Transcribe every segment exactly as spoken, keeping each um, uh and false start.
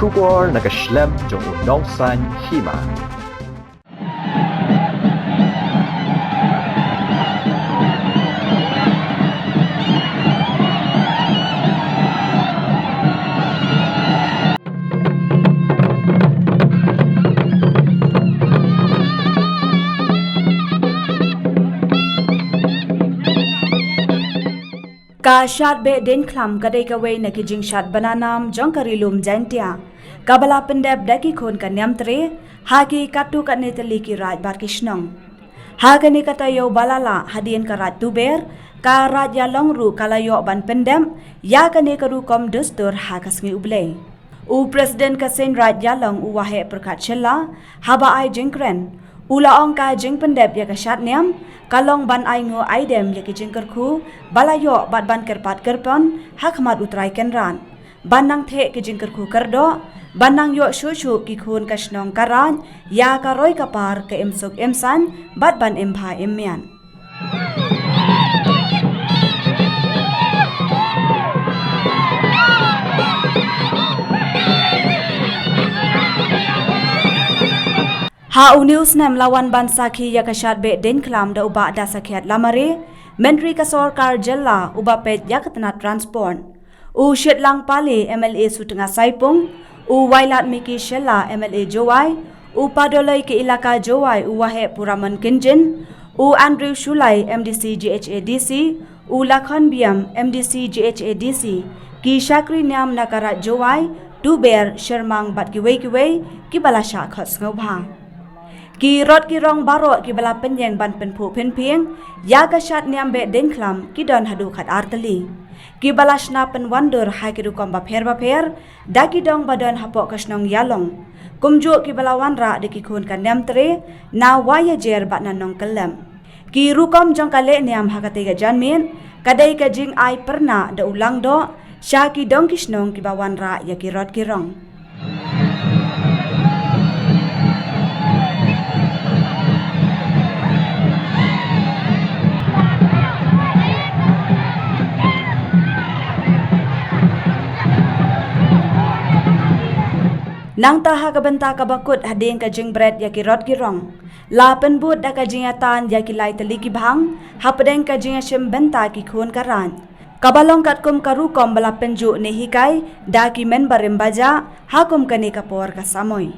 Khubor na ka shlem jong u nongsan hima. Ka shad beh deiñ khlam ka dei kawei na ki jingshad bana nam jong ka ri lum Jaintia, kaba la pyndep da ki khun ka niam tre ha ki katto katne tylli ki raid bad ki shnong. Ha kane ka taïew ba la lah hadien ka raid Tuber, ka raid Ïalong ruh ka la ïoh ban pyndep ïa kane ka rukom dustur ha ka sngi U Blei. U President ka seng raid Ïalong, u Waheh Pyrkhat Shylla, haba ai jingkren, u la ong ka jingpyndep ïa ka shad niam ka long ban ai nguh ai dem ïa ki jingkyrkhu ba la ïoh bad ban kyrpad kyrpon ha khmat U Trai Kynrad, ban nang theh ki jingkyrkhu kyrdoh, ban nang ïoh shuh shuh ki khun ka shnong ka raid ïa ka roi ka par, ka im suk im saiñ bad ban im bha im miat. Ha une u snem la wan ban sakhi ïa ka shad beh deiñ khlam da u Bah Dasakhiat Lamare, Myntri ka Sorkar Jylla uba peit ïa ka tnat transport, u Shitlang Pale, M L A Sutnga Saipung, u Wailadmiki Shylla, M L A Jowai, u Padoloi ka Elaka Jowai, u Waheh Puramon Kynjin, u Andrew Shullai, M D C G H A D C, u Lakhon Biam, M D C G H A D C, ki shakri niam na ka raid Jowai, Tuber, Shyrmang bad kiwei kiwei kiba la shah khot sngewbha. Ki rot ki rong baroh kiba la pynïeng ban pynphuh pynphieng ïa ka shad niam beh deiñ khlam ki don haduh khat ar tylli, kiba la shna pynwandur ha ki rukom bapher bapher da ki dong ba don hapoh ka shnong Ïalong, kumjuh kiba la wanrah da ki khun ka niam tre na Waïajer bad na Nongkyllep. Ki rukom jong ka leh niam ha katei ka janmiet ka dei ka jingai pyrnah da u langdoh sha ki dong ki shnong kiba wanrah ïa ki rot ki rong. Nangta ha ka bynta kaba kut hadien ka jingbret ïa ki rot ki rong, la pynbud da ka jingïatan ïa ki lai tylli ki bhang hapdeng ka jingïashim bynta ki khun ka raid, kaba long katkum ka rukom ba la pynjuh ne hikai da ki men barim bajah ha kum kane ka por ka samoi.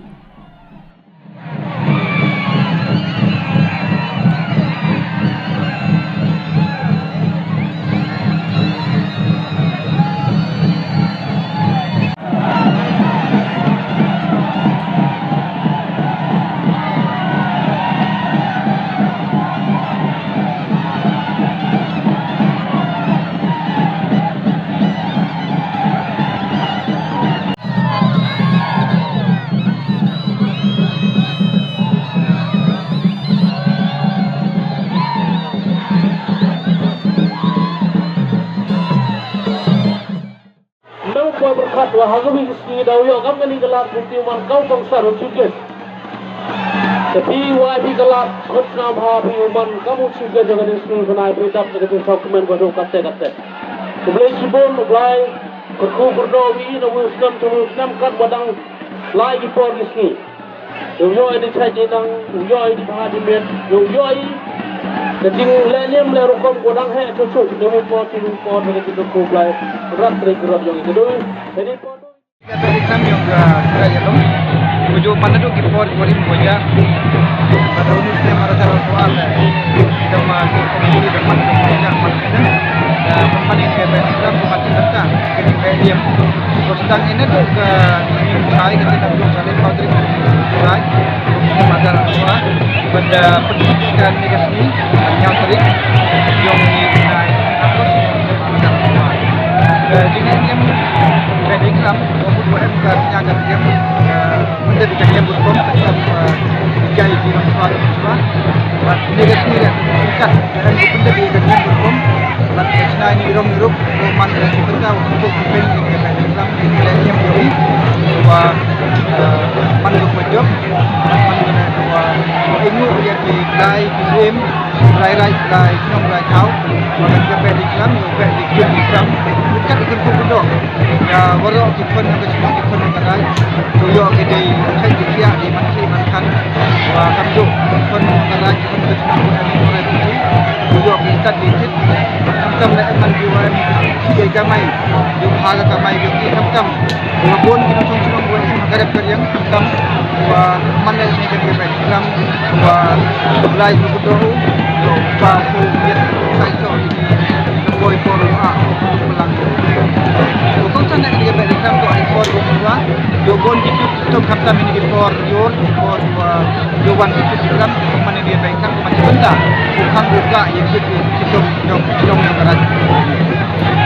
Nang kwa berkat wa ha kawei ka sngi da u ïoh kam kane ka lad, phi tip u man kam u kongsar, u chief guest. Te phi wai phi ka lad, khot sngewbha phi u man kam u chief guest jong kane ka sngi, kane phi dap da ka jingsngewkmen ba duk katte katte. U Blei shibun, U Blei kyrkhu kyrdoh ïa i na kawei u snem sha kawei u snem katba dang lai ki por ki sngi. Ïa u ïoh ïa i di shait di nang, ïa u ïoh ïa i di bha di miat, ïa u ïoh ïa i ka jingleh niam leh rukom ba dang heh shuh shuh, na kawei por sha kawei por, na ka jingkyrkhu U Blei. Rat trei ki rot ïong i ka dei. Ka dei por. Ka dei kam ïong ka, ka ïa long. Ko ju man da ki por, por im ko ja. Ba da uni snem ara sara soal. Ka ma ki ko ki ka man ko ja man ka. Da company ke ba ni ka ko man ka. Ka ni ka ïa. Ko sedang ini tu ka ni kai ka ni ka tu ka ni Patrick. Right. Ka ma da soal. Ba da peti ka ni ka sini. Ka ni Patrick. Ïong ni kai. Terus. Ka jingim ka dei klam, ka mut wa em ka nya ka jingim, ka mut da ka jingim bun kom, ka jingim, eh, jai jingim swa da swa. Bad ne ka sini ka kat, ka em ka mut da ka jingim bun kom, bad ka chna ni rong rup, ko man ka sini ka, ko ka pen ni ka jingim klam, ka jingim bun kom, wa, eh, man ka mut jop, man ka wa, wa ingu ya ki dai, ki sim, Rai rai rai shnong rai thaw. Ka peh di klam, ka peh di klam, ka peh di klam. Ki kyntu kyndoh ïa waroh ki khun jong ka shnong, ki khun jong ka raij. Ki ïoh ki dei khait ki khiah, ki man khih man khan. Wa kam ju ki khun jong ka raij, ki khun jong ka shnong, ki ïoh ki stad ki thied. Khamtam leh man ki wa em ki kamai, ki bha ka kamai ki, khamtam wa bun ki nongshong shnong wa em ha ka rep ka riang, khamtam wa man leh ki, ki bad klam wa lai ki kyntu u, wa pa ko yet sai so ki. Poi por ah, pelang. Ko kong san ne, ki bad klam ko ai por ko wa. Yo bon ki tu, tu khamtam ini ki por yo, por wa, yo wan ki tu klam, man ini bad klam, man ki benda. Ko kham buka ye ki tu, ki tu, ki tu, ki tu, ki tu, ki tu.